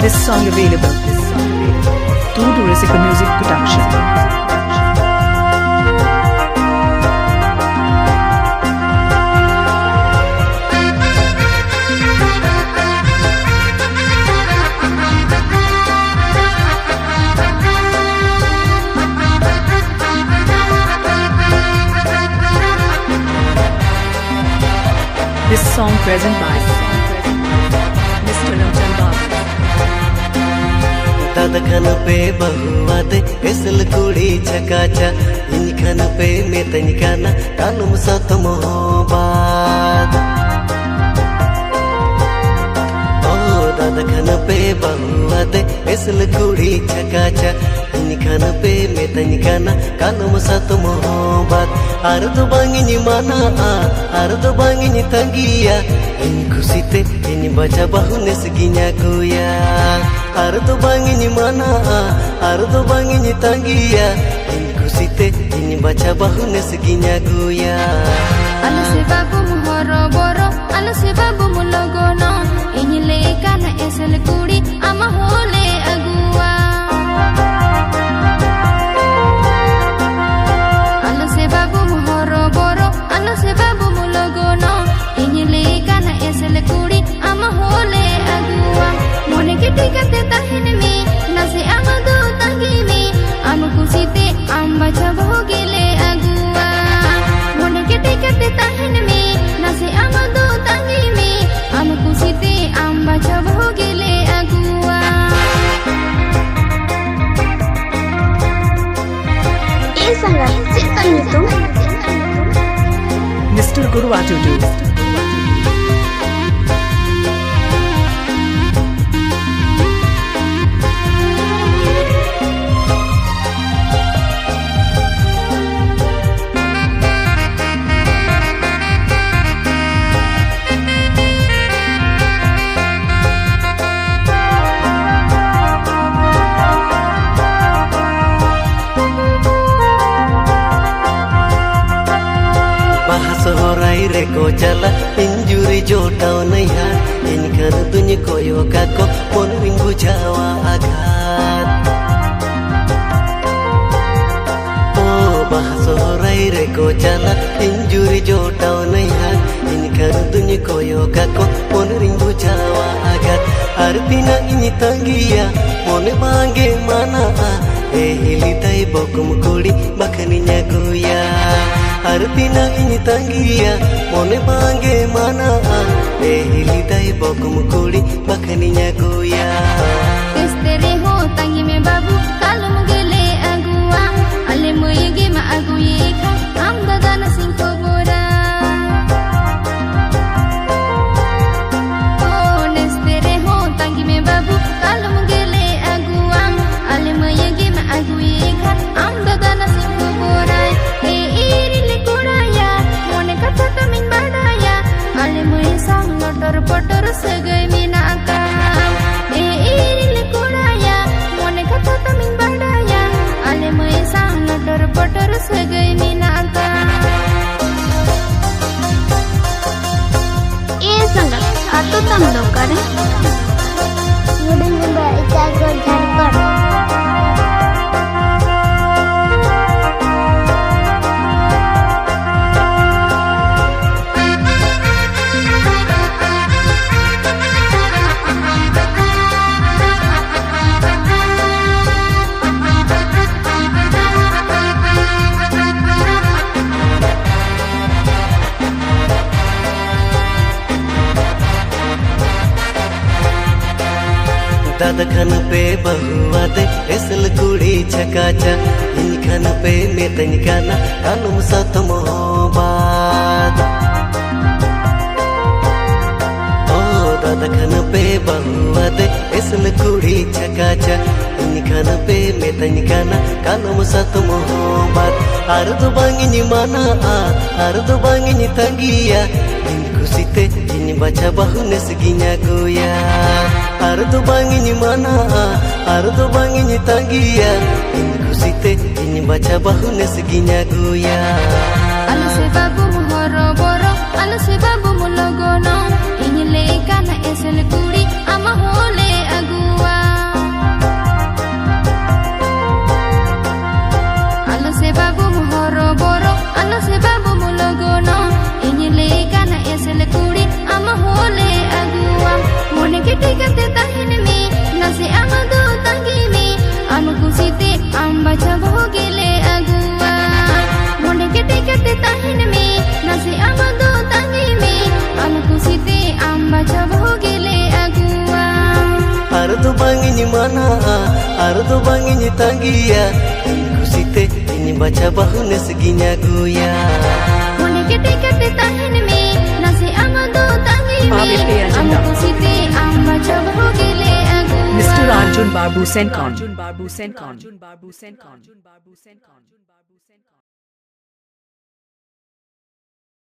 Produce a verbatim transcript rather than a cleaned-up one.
This song available. Two Durasika Music Production. This song present by Mister Ramchan Babu. दादा खान पे बहुआ दे, acyl कुड़ी छकाचा, इन खान पे मैं तनिकाना, कानुम सत मोहब्बत। ओ दादा खान पे बहुआ दे, एसल कुड़ी छकाचा, इन खान पे मैं तनिकाना, कानुम सत मोहब्बत। आर दो बांगिनी माना, आर दो बांगिनी तंगिया, इन खुशी ते इन बचा बहु नेस गिन्या गुया। आर दो बांगिनी माना, आर दो बांगिनी तंगिया, इन खुशी ते इन बचा बहु नेस गिन्या गुया। अलसे बाबू मोहरो बोरो, अलसे बाबू मुलोगोनो, इन लेकान एसल कुड़ी आमा होले अगुआ। अलसे बाबू मोहरो बोरो, अलसे बाबू मुलोगोनो, इन लेकान एसल कुड़ी आमा होले अगुआ। मोने के टिकट ताहिन में, नसे आमा दो तंगी में, आम खुशी ते आम बचा भोगेले अगुआ। मोने के टिकट ताहिन में, नसे आमा दो तंगी में, आम खुशी ते आम बचा भोगेले अगुआ। ए संगत, चेतन तुम। Mister Guru Attitude. ᱨᱮᱠᱚ ᱪᱟᱞᱟᱜ ᱤᱧ ᱡᱩᱨᱤ ᱡᱚᱴᱟᱣ ᱱᱟᱹᱭᱦᱟᱨ, ᱤᱧ ᱠᱷᱟᱱ ᱫᱩᱧ ᱠᱚᱭᱚᱜ ᱟᱠᱚ ᱢᱚᱱ ᱨᱤᱧ ᱵᱩᱡᱷᱟᱹᱣᱟ ᱟᱜᱷᱟᱛ᱾ ᱚ ᱵᱟᱦᱟ ᱥᱚᱦᱨᱟᱭ ᱨᱮᱠᱚ ᱪᱟᱞᱟᱜ ᱤᱧ ᱡᱩᱨᱤ ᱡᱚᱴᱟᱣ ᱱᱟᱹᱭᱦᱟᱨ, ᱤᱧ ᱠᱷᱟᱱ ᱫᱩᱧ ᱠᱚᱭᱚᱜ ᱟᱠᱚ ᱢᱚᱱ ᱨᱤᱧ ᱵᱩᱡᱷᱟᱹᱣᱟ ᱟᱜᱷᱟᱛ᱾ ᱟᱨ ᱛᱤᱱᱟᱹᱜ ᱤᱧ ᱛᱟᱺᱜᱤᱭᱟ ᱢᱚᱱᱮ ᱵᱟᱝᱜᱮ ᱢᱟᱱᱟᱜᱼᱟ, ᱮ ᱦᱤᱞᱤ ᱛᱟᱭ ᱵᱚᱠᱚᱢ ᱠᱩᱲᱤ ᱵᱟᱠᱷᱟᱱᱤᱧ ᱟᱹᱜᱩᱭᱟ᱾ ᱟᱨ ᱛᱤᱱᱟᱹᱜ ᱤᱧ ᱛᱟᱺᱜᱤᱭᱟ ᱢᱚᱱᱮ ᱵᱟᱝᱜᱮ ᱢᱟᱱᱟᱜᱼᱟ, ᱮ ᱦᱤᱞᱤ ᱛᱟᱭ ᱵᱚᱠᱚᱢ ᱠᱩᱲᱤ ᱵᱟᱠᱷᱟᱱᱤᱧ ᱟᱹᱜᱩᱭᱟ᱾ ᱛᱮᱥᱛᱮ ᱨᱮᱦᱚᱸ ᱛᱟᱺᱜᱤ ᱢᱮ ᱵᱟᱹᱵᱩ, ᱠᱟᱞᱚᱢ ᱜᱮᱞᱮ ᱟᱹᱜᱩᱣᱟ᱾ ᱟᱞᱮ ᱢᱟᱹᱭ ᱜᱮᱢ ᱟᱹᱜᱩᱭᱮ ᱠᱷᱟᱱ ᱟᱢ ᱫᱟᱫᱟ ᱱᱟᱥᱮᱧ ᱠᱷᱚᱵᱚᱨᱟ᱾ ᱚ ᱱᱮᱥᱛᱮ ᱨᱮᱦᱚᱸ ᱛᱟᱺᱜᱤ ᱢᱮ ᱵᱟᱹᱵᱩ, ᱠᱟᱞᱚᱢ ᱜᱮᱞᱮ ᱟᱹᱜᱩᱣᱟ᱾ ᱟᱞᱮ ᱢᱟᱹᱭ ᱜᱮᱢ ᱟᱹᱜᱩᱭᱮ ᱠᱷᱟᱱ ᱟᱢ ᱫᱟᱫᱟ ᱱᱟᱥᱮᱧ ᱠᱷᱚᱵᱚᱨᱟᱭ᱾ ᱮ ᱤᱨᱤᱞ ᱠᱚᱲᱟᱭᱟ, ᱢᱚᱱᱮ ᱠᱟᱛᱷᱟ ᱛᱟᱢᱤᱧ ᱵᱟᱰᱟᱭᱟ, ᱟᱞᱮ ᱢᱟᱹᱭ ᱥᱟᱶ ᱞᱚᱴᱚᱨ ᱯᱚᱴᱚᱨ ᱥᱟᱹᱜᱟᱹᱭ ᱢᱮᱱᱟᱜ ᱛᱟᱢ᱾ ᱮ ᱤᱨᱤᱞ ᱠᱚᱲᱟᱭᱟ, ᱢᱚᱱᱮ ᱠᱟᱛᱷᱟ ᱛᱟᱢᱤᱧ ᱵᱟᱰᱟᱭᱟ, ᱟᱞᱮ ᱢᱟᱹᱭ ᱥᱟᱶ ᱞᱚᱴᱚᱨ ᱯᱚᱴᱚᱨ ᱥᱟᱹᱜᱟᱹᱭ ᱢᱮᱱᱟᱜ ᱛᱟᱢ᱾ ᱮ ᱥᱟᱸᱜᱟᱛ, ᱟᱛᱳ ᱛᱟᱢ ᱫᱚ ᱚᱠᱟᱨᱮ? ᱦᱩᱰᱤᱧ ᱢᱩᱸᱰᱟ, ᱤᱴᱟᱜᱚᱲ, ᱡᱷᱟᱲᱠᱷᱚᱸᱰ᱾ ᱫᱟᱫᱟ ᱠᱷᱟᱱ ᱯᱮ ᱵᱟᱹᱦᱩ ᱟᱫᱮ ᱮᱥᱮᱞ ᱠᱩᱲᱤ ᱪᱷᱟᱠᱟᱪᱟ, ᱤᱧ ᱠᱷᱟᱱ ᱯᱮ ᱢᱮᱛᱟᱹᱧ ᱠᱟᱱᱟ ᱠᱟᱞᱚᱢ ᱥᱟᱛᱚᱢ ᱦᱚᱸ ᱵᱟᱫ᱾ ᱚ ᱫᱟᱫᱟ ᱠᱷᱟᱱ ᱯᱮ ᱵᱟᱹᱦᱩ ᱟᱫᱮ ᱮᱥᱮᱞ ᱠᱩᱲᱤ ᱪᱷᱟᱠᱟᱪᱟ, ᱤᱧ ᱠᱷᱟᱱ ᱯᱮ ᱢᱮᱛᱟᱹᱧ ᱠᱟᱱᱟ ᱠᱟᱞᱚᱢ ᱥᱟᱛᱚᱢ ᱦᱚᱸ ᱵᱟᱫ᱾ ᱟᱨ ᱫᱚ ᱵᱟᱝ ᱤᱧ ᱢᱟᱱᱟᱜᱼᱟ, ᱟᱨ ᱫᱚ ᱵᱟᱝ ᱤᱧ ᱛᱟᱺᱜᱤᱭᱟ, ᱤᱧ ᱠᱩᱥᱤᱛᱮ ᱤᱧ ᱵᱟᱪᱷᱟ ᱵᱟᱹᱦᱩ ᱱᱮᱥ ᱜᱤᱧ ᱟᱹᱜᱩᱭᱟ᱾ ᱟᱨ ᱫᱚ ᱵᱟᱝ ᱤᱧ ᱢᱟᱱᱟᱜᱼᱟ, ᱟᱨ ᱫᱚ ᱵᱟᱝ ᱤᱧ ᱛᱟᱺᱜᱤᱭᱟ, ᱤᱧ ᱠᱩᱥᱤᱛᱮ ᱤᱧ ᱵᱟᱪᱷᱟ ᱵᱟᱹᱦᱩ ᱱᱮᱥ ᱜᱤᱧ ᱟᱹᱜᱩᱭᱟ᱾ ᱟᱞᱚ ᱥᱮ ᱵᱟᱹᱵᱩ ᱦᱚᱨᱚ ᱵᱚᱨᱚ, ᱜᱚᱱᱚᱝ ᱤᱧ ᱞᱮᱠᱟᱱ ᱮᱥᱮᱞ ᱠᱩᱲᱤ ᱟᱢ ᱦᱚᱸᱞᱮ ᱟᱹᱜᱩᱣᱟᱢ᱾ ᱢᱚᱱᱮ ᱠᱮᱴᱮᱡ ᱠᱟᱛᱮ ᱛᱟᱦᱮᱱ ᱢᱮ, ᱱᱟᱥᱮ ᱟᱢ ᱫᱚ ᱛᱟᱺᱜᱤ ᱢᱮ᱾ ᱟᱢ ᱠᱩᱥᱤᱛᱮ ᱟᱢ ᱵᱟᱪᱷᱟᱣ ᱵᱟᱹᱦᱩ ᱜᱮᱞᱮ ᱟᱹᱜᱩᱣᱟᱢ᱾ ᱢᱚᱱᱮ ᱠᱮᱴᱮᱡ ᱠᱟᱛᱮ ᱛᱟᱦᱮᱱ ᱢᱮ, ᱱᱟᱥᱮ ᱟᱢ ᱫᱚ ᱛᱟᱺᱜᱤ ᱢᱮ᱾ ᱟᱢ ᱠᱩᱥᱤᱛᱮ ᱟᱢ ᱵᱟᱪᱷᱟᱣ ᱵᱟᱹᱦᱩ ᱜᱮᱞᱮ ᱟᱹᱜᱩᱣᱟᱢ᱾ ᱟᱨ ᱫᱚ ᱵᱟᱝ ᱤᱧ ᱢᱟᱱᱟᱜᱼᱟ, ᱟᱨ ᱫᱚ ᱵᱟᱝ ᱤᱧ ᱛᱟᱺᱜᱤᱭᱟ᱾ ᱤᱧ ᱠᱩᱥᱤᱛᱮ ᱤᱧ ᱵᱟᱪᱷᱟ ᱵᱟᱹᱦᱩ ᱱᱮᱥ ᱜᱤᱧ ᱟᱹᱜᱩᱭᱟ᱾ ᱢᱚᱱᱮ ᱠᱮᱴᱮᱡ ᱠᱟᱛᱮ ᱛᱟᱦᱮᱱ ᱢᱮ, ᱱᱟᱥᱮ ᱟᱢ ᱫᱚ ᱛᱟᱺᱜᱤ ᱢᱮ᱾ ᱟᱯᱮ ᱯᱮ ᱟᱸᱡᱚᱢ ᱟᱢ ᱫᱟ? ᱠᱩᱥᱤᱛᱮ ᱟᱢ ᱵᱟᱪᱷᱟ ᱵᱟᱹᱦᱩ ᱜᱮᱞᱮ ᱟᱹᱜᱩᱣᱟᱢ᱾ Mister Arjun Babu Senkon. Arjun Babu Senkon.